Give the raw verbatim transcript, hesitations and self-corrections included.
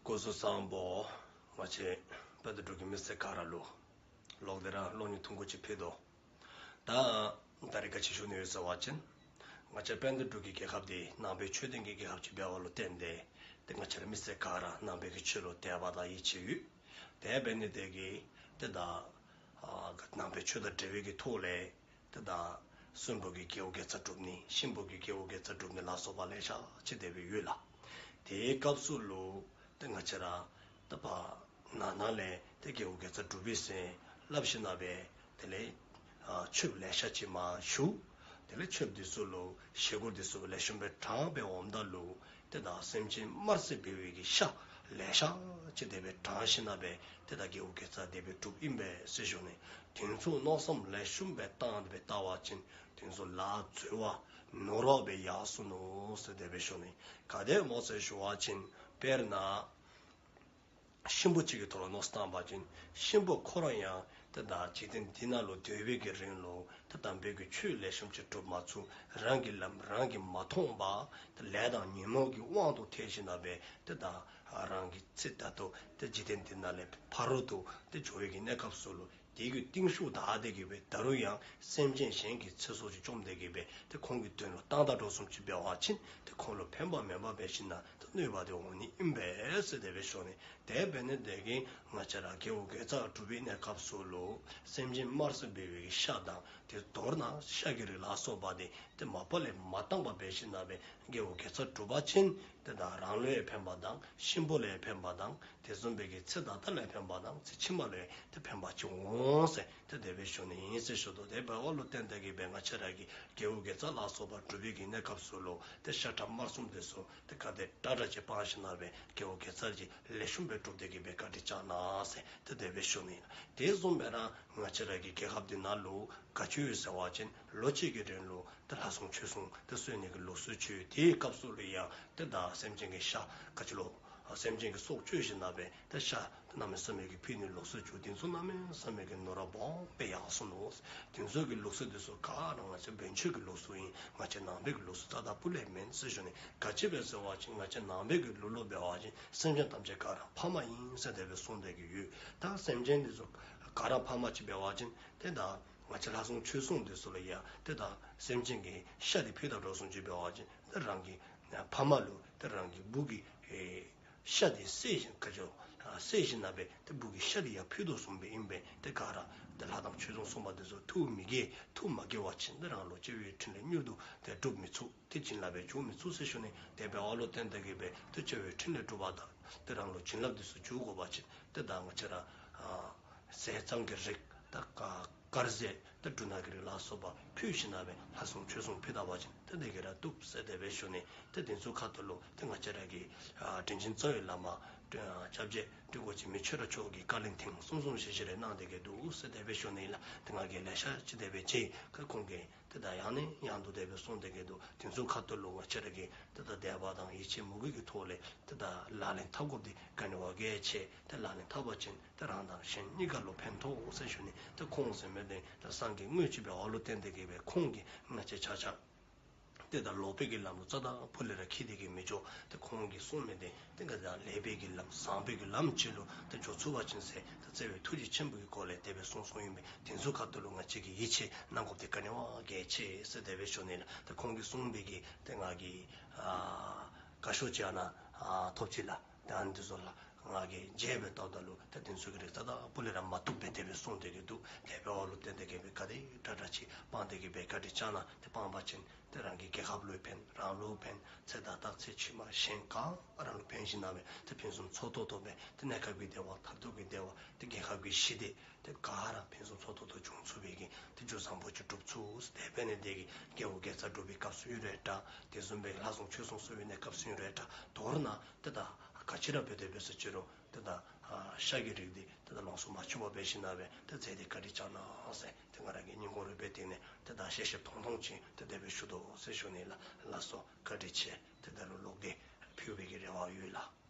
སྐུ་གཟུགས་བཟང་པོ། ང་བཅས་དཔལ་ལྡན་འབྲུག་གི་མི་སེར་ག་ར་ལུ་ལོག་སྟེ་ར་གློག་བརྙན་ཐུང་ཀུ་ཅིག་ཕུལ་དོ། ད་ད་རིས་ག་ཅི་ཞུ་ནི་ཡོད་ཟེར་བ་ཅིན་ང་བཅས་དཔལ་ལྡན་འབྲུག་གི་རྒྱལ་ཁབ་འདི་ནང་པའི་ཆོས་ལྡན་གྱི་རྒྱལ་ཁབ་ཅིག་འབདཝ་ལུ་བརྟེན་ཏེ་ཏེ་ང་བཅས་ར་མི་སེར་ག་ར་ནང་པའི་གི་ཆོས་ལུ་དད་པ་དང་ཡིད་ཆེས་ཡོད། དེ་འབད་ནི་དེ་གིས་ཏེ་ད་ཨ་ནང་པའི་ཆོས་དང་འབྲེལ་བའི་གི་ཐོག་ལས་ཏེ་ད་གསོན་པོ་གི་དགེ་བའི་དགེ་རྩ་སྒྲུབ་ནི་གཤིན་པོ་གི་དགེ་བའི་དགེ་རྩ་སྒྲུབ་ནི་ལ་སོགས་པ་ལེ་ཤ་ཅིག་དེ་སྦེ་ཡོད་ལགས། དེའི་སྐབས་སུ་ལུ་ཏེ་ང་བཅས་ར་ད་ཕར་ནང་ན་ལས་ཏེ་དགེ་བའི་དགེ་རྩ་སྒྲུབ་པས་ཟེར་སླབ་ཞིནམ་ལས་དེ་ལས་ཨ་མཆོདཔ་ལེ་ཤ་ཅིག་མར་ཞུ། དེ་ལས་མཆོདཔ་འདི་ཚུ་ལུ་བཞེས་སྒོ་འདི་ཚུ་ལེགས་ཤོམ་སྦེ་དྲངས་སྦེ་འོངམ་ད་ལུ་ཏེ་ད་སེམས་ཅན་དམར་གསོད་འབད་བའི་གི་ཤ་ལེ་ཤ་ཅིག་དེ་སྦེ་དྲངས་ཞིནམ་ལས་ཏེ་ད་དགེ་བའི་དགེ་རྩ་དེ་སྦེ་སྒྲུབ་ཨིན་པས་ཟེར་ཞུ་ནི། དེ་ཚུ་མནོ་བསམ་ལེགས་ཤོམ་སྦེ་བཏང་སྟེ་སྦེ་བལྟ་བ་ཅིན་དེ་ཚུ་ལཱ་འཛོལ་བ་ནོར་བ་སྦེ་ཡར་སོ་ནུག་ཟེར་དེ་སྦེ་ཞུ་ནི། ག་དེ་སྨོ་ཟེར་ཞུ་བ་ཅིན་དཔེར་ན་གཤིན་པོ་ཅིག་གི་ཐོག་ལུ་མནོ་བསམ་བཏང་བ་ཅིན་གཤིན་པོ་ཁོ་ར་ཡང་ཏེ་ད་འཇིག་རྟེན་འདི་ནང་ལུ་སྡོད་པའི་གི་རིང་ལུ་ཏེ་དམ་པའི་གི་ཆོས་ལེགས་ཤོམ་ཅིག་སྒྲུབ་མ་ཚུགས། རང་གི་ལམ་རང་གིས་མ་མཐོང་བར་ཏེ་ལས་དང་ཉོན་མོངས་ཀྱི་དབང་དུ་ཐལ་ཞིནམ་ལས་ཏེ་ད་རང་གི་ཚེ་ད་ལྟོ་ཏེ་འཇིག་རྟེན་འདི་ནང་ལས་ཕ་རོལ་ཏུ་ཏེ་འགྱོ་བའི་གི་གནས་སྐབས་སུ་ལུ་དེ་གི་གཏིང་ཤུགས་དག་སྟེ་གི་སྦེ་ད་རུང་ཡང་སེམས་ཅན་གཞན་གྱི་ཚེ་སྲོག་ཅིག་བཅོམ་སྟེ་གི་སྦེ་ཏེ་ཁོང་གི་དོན་ལུ་བཏང་ད་འགྱོ་སོངམ་ཅིག་འབད་བ་ཅིན་ཏེ་ཁོང་ལུ་ཕན་པ་མེན་པར་འབད་ཞིནམ་ལས་ཏེ་གནོད་པ་དེ་འོང་ནི་ཨིན་པས་ཟེར་དེ་སྦེ་ཞུ་ནི། དེ་འབད་ནི་དེ་གིས་ང་བཅས་ར་དགེ་བའི་དགེ་རྩ་སྒྲུབ་པའི་གནས་སྐབས་སུ་ལུ་སེམས་ཅན་དམར་གསོད་འབད་བའི་གི་ཤ་དང་ཏེ་མདོར་ན་ཤ་གི་རིགས་ལ་སོགས་པ་དེ་ཏེ་མ་པ་ལས་མ་བཏང་པར་འབད་ཞིནམ་ལས་དགེ་བའི་དགེ་རྩ་སྒྲུབ་པ་ཅིན་ཏེ་ད་རང་ལུ་ཡང་ཕན་པ་དང་གཤིན་པོ་ལུ་ཡང་ཕན་པ་དང་དེ་བཟུམ་སྦེ་གི་ཚེ་ད་ལྟ་ལུ་ཡང་ཕན་པ་དང་ཚེ་ཕྱི་མ་ལུ་ཡང་ཏེ་ཕན་པ་ཅིག་འོང་ཟེར་ཏེ་དེ་སྦེ་ཞུ་ནི་ཨིན་ཟེར་ཞུ་དོ། དེ་འབདཝ་ལུ་བརྟེན་ཏེ་གི་སྦེ་ང་བཅས་ར་གིས་དགེ་བའི་དགེ་རྩ་ལ་སོགས་པ་སྒྲུབ་པའི་གི་གནས་སྐབས་སུ་ལུ་ཏེ་ཤ་ཁྲག་དམར་གསུམ་དེ་ཚུ་ཏེ་ག་དེ་དྲག་དྲག་ཅིག་སྤང་ཞིནམ་ལས་དགེ་བའི་དགེ་རྩ་ཅིག་ལེགས་ཤོམ་སྦེ་སྒྲུབ་སྟེ་གི་སྦེ་བཀའ་དྲིན་བསྐྱང་གནང་ཟེར་ཏེ་དེ་སྦེ་ཞུ་ནི་ཨིན། དེ་བཟུམ་སྦེ་ར་ང་བཅས་ར་གི་རྒྱལ་ཁབ་འདི་ནང་ལུ་ག་ཅི་ཡོད་ཟེར་བ་ཅིན་ལོ་གཅིག་གི་རིང་ལུ་ཏེ་ལྷ་སྲུང་ཆོས་སྲུང་ཏེ་གསོལ་ནི་གི་ལུགས་སྲོལ་ཅིག་ཡོད། དེའི་སྐབས་སུ་ལུ་ཡང་ཏེ་ད་སེམས་ཅན་གྱི་ཤ་ག་ཅི་ལོ་སེམས་ཅན་གྱི་སྲོག་གཅོད་ཞིནམ་ལས་ཏེ་ཤ་གནམ་མེད་ས་མེད་ཀྱི་ཕུལ་ནི་ལུགས་སྲོལ་ཅིག་ཡོད། དེ་ཚུ་གནམ་མེད་ས་མེད་ཀྱི་ནོར་བ་སྦོམ་སྦེ་ཡར་སོ་ནུག། དེ་ཚུ་གི་ལུགས་སྲོལ་དེ་ཚུ་ག་ར་ང་བཅས་བོད་ཆོས་ཀྱི་ལུགས་སྲོལ་ཨིན། ང་བཅས་ནང་པའི་གི་ལུགས་སྲོལ་རྩ་དང་སྤུ་ལས་མེན་ཟེར་ཞུ་ནི། ག་ཅི་སྦེ་ཟེར་བ་ཅིན་ང་བཅས་ནང་པའི་གི་ལུགས་ལུ་འབད་བ་ཅིན་སེམས་ཅན་ཐམས་ཅད་ག་ར་ཕ་མ་ཨིན་ཟེར་དེ་སྦེ་གསུངས་ཏེ་གི་ཡོད། ད་སེམས་ཅན་དེ་ཚུ་ག་ར་ཕ་མ་ཅིག་འབད་བ་ཅིན་ཏེ་ད་ང་བཅས་ལྷ་སྲུང་ཆོས་སྲུང་དེ་ཚུ་ལུ་ཡང་ཏེ་ད་སེམས་ཅན་གྱི་ཤ་དེ་ཕུལ་ད་འགྱོ་སོངམ་ཅིག་འབད་བ་ཅིན་ཏེ་རང་གི་ཕ་མ་ལུ་ཏེ་རང་གི་བུ་གི་ཨེ་ཤ་དེ་བསད་ཞིནམ་ག་ཅི་ཨ་བསད་ཞིནམ་ལས་ཏེ་བུ་གི་ཤ་དེ་ཡང་ཕུལ་དོ་བཟུམ་སྦེ་ཨིན་པས། ཏེ་ག་ར་ཏེ་ལྷ་དང་ཆོས་སྲུང་སྲུང་མ་དེ་ཚུ་ཐུགས་མི་དགྱེས། ཐུགས་མ་དགྱེས་པ་ཅིན་ཏེ་རང་ལུ་སྐྱེ་བའི་འཕྲིན་ལས་མྱུར་དུ་ཏེ་སྒྲུབ་མི་ཚུགས། ཏེ་བྱིན་རླབས་སྦེ་འཇུག་མི་ཚུགས་ཟེར་ཞུ་ནི། དེ་འབདཝ་ལུ་བརྟེན་ཏེ་གི་སྦེ་ཏེ་སྐྱེ་བའི་འཕྲིན་ལས་སྒྲུབ་པ་དང་ཏེ་རང་ལུ་བྱིན་རླབས་དེ་ཚུ་འཇུག་དགོ་པ་ཅིན་ཏེ་ད་ང་བཅས་ར་ཨ་ཟས་གཙང་གི་རིགས་ད་ག་དཀར་ཟས་ད་འབྲུ་སྣ་གི་རིགས་ལ་སོགས་པ་ཕུལ་ཞིནམ་ལས་ལྷ་སྲུང་ཆོས་སྲུང་ཕུལ་ད་པ་ཅིན་ཏེ་དེ་གིས་ར་བཏུབ་ཟེར་དེ་སྦེ་ཞུ་ནི། ཏེ་དེ་ཚུ་ཁ་ཐུག་ལུ་ཏེ་ང་བཅས་ར་གི་ཨ་དྲིན་ཅན་རྩ་བའི་བླ་མ་སྐྱབས་རྗེ་སྤྲུལ་སྐུ་འཆི་མེད་ཆོས་གྲགས་མཆོག་གིས་བཀའ་ལན་ཐེངས་གསུམ་གསུམ་བཞི་བཞི་རེ་གནང་སྟེ་གི་འདུག་ཟེར་དེ་སྦེ་ཞུ་ནི་ལགས། ཏེ་ང་གིས་ལེ་ཤ་ཅིག་དེ་སྦེ་མཇལ། ཁོང་གིས་ཏེ་ད་ཡང་ནས་ཡང་དུ་དེ་སྦེ་གསུངས་ཏེ་གི་འདུག། དེ་ཚུ་ཁ་ཐུག་ལུ་ང་བཅས་ར་གིས་ཏེ་ད་དད་པ་དང་ཡིད་ཆེས་མོས་གུས་ཀྱི་ཐོག་ལས་ཏེ་ད་ལག་ལེན་འཐབ་དགོཔ་འདི་ག་ནི་བ་གལ་ཆེ། ཏེ་ལག་ལེན་འཐབ་པ་ཅིན་ཏེ་རང་དང་གཞན་གཉིས་ཀ་ལུ་ཕན་ཐོགས་ཟེར་ཞུ་ནི། ཏེ་ཁོང་ཟེར་མི་དེ་ད་སངས་རྒྱས་དངོས་ཅིག་འབདཝ་ལུ་བརྟེན་ཏེ་གི་སྦེ་ཁོང་གིས་ང་བཅས་ཆ་ཁྱབ་ཏེ་ད་ལོག་པའི་གི་ལམ་ལུ་རྩ་དང་སྤུ་ལས་ར་འཁྱིད་དེ་གི་མི་འགྱོ། ཏེ་ཁོང་གིས་གསུངས་མི་དེ་ཏེ་ག་ད་ལེགས་པའི་གི་ལམ་བཟང་པོའི་གི་ལམ་ཅིག་ལུ་ཏེ་འགྱོ་ཚུགས་པ་ཅིན་ཟེར་ཏེ་བརྩེ་བའི་ཐུགས་རྗེ་ཆེན་པོ་གི་སྒོ་ལས་དེ་སྦེ་གསུངས་གསུངསམ་ཨིན་པས། དེ་ཚུ་ཁ་ཐུག་ལུ་ང་བཅས་ཀྱིས་ཡིད་ཆེས་གནང་དགོཔ་འདི་ག་ནི་བ་གལ་ཆེ་ཟེར་དེ་སྦེ་ཞུ་ནི་ལགས། ཏེ་ཁོང་གིས་གསུངས་པའི་གི་ཏེ་ང་གིས་ཨ་བཀའ་ཤོག་ཅིག་ཨ་ནཱ་ཨ་ཐོབ་ཅི་ལགས། ད་ཨ་ནི་དེ་ཚུ་ལུ་ང་གིས་མཇལ་སྦེ་བལྟཝ་ད་ལུ་ཏེ་དེ་ཚུ་གི་རིགས་རྩ་དང་སྤུ་ལས་ར་མ་བཏུབ་པས། དེ་སྦེ་གསུངས་ཏེ་གི་འདུག། དེ་འབདཝ་ལུ་བརྟེན་ཏེ་གི་སྦེ་ག་དེ་དྲག་དྲག་ཅིག་སྤང་སྟེ་གི་སྦེ་བཀའ་དྲིན་བསྐྱང་གནང་། ཏེ་སྤངས་པ་ཅིན་ཏེ་རང་གི་རྒྱལ་ཁབ་ལུ་ཕན། རང་ལུ་ཕན། ཚེ་ད་ལྟ་ཚེ་ཕྱི་མ་གཞན་ག་ར་ལུ་ཕན་ཞིནམ་ལས་ཏེ་ཕུན་སུམ་ཚོགས་ཏོག་ཏོ་སྦེ་ཏེ་གནས་སྐབས་ཀྱི་བདེ་བ་མཐར་ཐུག་གི་བདེ་བ་ཏེ་རྒྱལ་ཁབ་ཀྱི་ཞི་བདེ་ཏེ་ག་ར་ཕུན་སུམ་ཚོགས་ཏོག་ཏོ་འབྱུང་ཚུགས་པའི་གི་ཏེ་རྒྱུ་བཟང་པོ་ཅིག་སྒྲུབ་ཚུགས། དེ་འབད་ནི་དེ་གིས་དགེ་བའི་དགེ་རྩ་སྒྲུབ་པའི་སྐབས་སུ་ཨིན་རུང་འདྲ། དེ་བཟུམ་སྦེ་ལྷ་སྲུང་ཆོས་སྲུང་གསོལ་བའི་གནས་སྐབས་སུ་ཨིན་རུང་འདྲ། མདོར་ན་ཏེ་ད་ག་ཅི་ར་འབད་དེ་འབད་ས་ཅི་རུང་ཏེ་ད་ཨ་ཤ་གི་རིགས་འདི་ཏེ་ད་ལོངས་སུ་མ་སྤྱོད་པར་འབད་ཞིནམ་ལས་ཏེ་མཛད་དེ་བཀའ་དྲིན་བསྐྱང་གནང་ཟེར་ཏེ་ང་ར་གིས་སྙིང་ཁོང་རུས་པའི་གཏིང་ནས་ཏེ་ད་བཤད་བཤདཔ་ཐུང་ཐུང་ཅིག་ཏེ་དེ་སྦེ་ཞུ་དོ་ཟེར་ཞུ་ནི་ལགས། ལགས་སོ། བཀའ་དྲིན་ཆེ། ཏེ་ད་རུང་ལོག་སྟེ་ཕུལ་བའི་གི་རེ་བ་ཡོད་ལགས།